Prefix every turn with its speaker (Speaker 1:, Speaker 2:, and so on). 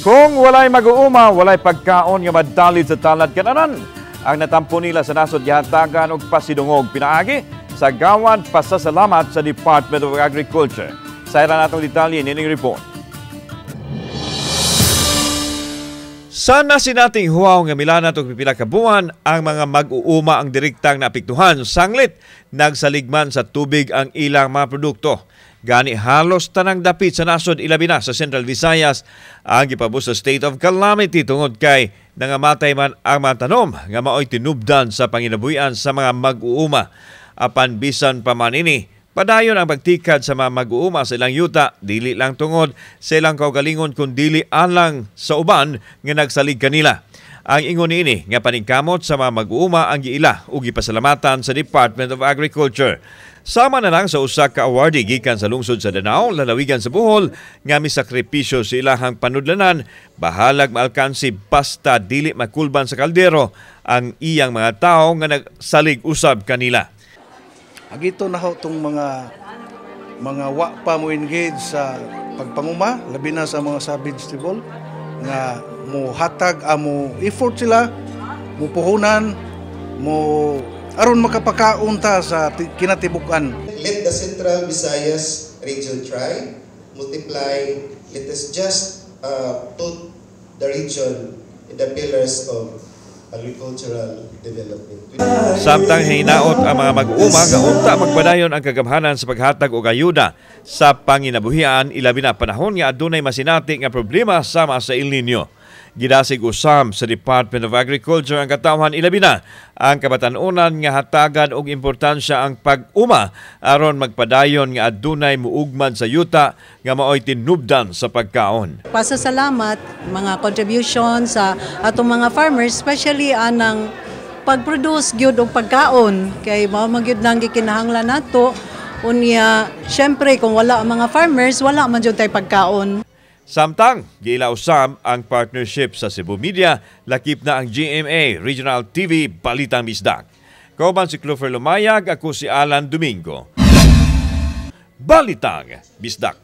Speaker 1: Kung walay mag-uuma, walay pagkaon nga madalid sa talad kananan. Ang natampo nila sa nasod gihatagan og pasidungog pinaagi sa gawad pasasalamat sa Department of Agriculture. Sa natong detalye nining report. Sana sinating huwaw nga milana og pipila ka buwan ang mga mag-uuma ang direktang naapektuhan sanglit nagsaligman sa tubig ang ilang mga produkto. Gani halos tanang dapit sa nasod, ilabi na sa Central Visayas, ang gipabus sa state of calamity tungod kay nangamatay man ang mga tanom nga maoy tinubdan sa panginabuhian sa mga mag-uuma. Apan bisan pa man ini, padayon ang pagtikad sa mga mag-uuma sa ilang yuta, dili lang tungod sa ilang kaugalingon kun dili alang sa uban nga nagsalig kanila. Ang ingon niini nga paningkamot sa mga mag-uuma ang giila ug gipasalamatan sa Department of Agriculture. Sama na lang sa usa ka awardee gikan sa lungsod sa Danao, lalawigan sa Bohol, nga misakripisyo sa ilahang panudlanan, bahalag maalkansi basta dili makulban sa kaldero ang iyang mga tawo nga nagsalig usab kanila.
Speaker 2: Agito na ho tong mga wa pa mo engage sa pagpanguma, labi na sa mga sa vegetable, nga mo hatag amo effort sila, mo puhunan, mo aron makapakaon ta sa kinatibukan.
Speaker 3: Let the Central Visayas region try, multiply, let us just put the region in the pillars of agricultural development.
Speaker 1: Samtang hinaot ang mga mag-uuma nga unta magpadayon ang kagamhanan sa paghatag og ayuda sa panginabuhian, ilabi na panahon nga adunay masinati nga problema sama sa El Nino. Gidasig usam sa Department of Agriculture ang katawhan, ilabi na ang kabatan-onan nga hatagan og importansya ang pag-uma aron magpadayon nga adunay muugmad sa yuta nga maoy tinubdan sa pagkaon.
Speaker 4: Pasasalamat mga contribution sa atong mga farmers, especially anang pag-produce gyud og pagkaon kay mao man gyud nang gikinahanglan nato. Unya syempre kung wala ang mga farmers, wala man jud tay pagkaon.
Speaker 1: Samtang giila usab ang partnership sa Cebu Media, lakip na ang GMA Regional TV Balitang Bisdak. Kauban si Clover Lumayag, ako si Alan Domingo. Balitang Bisdak.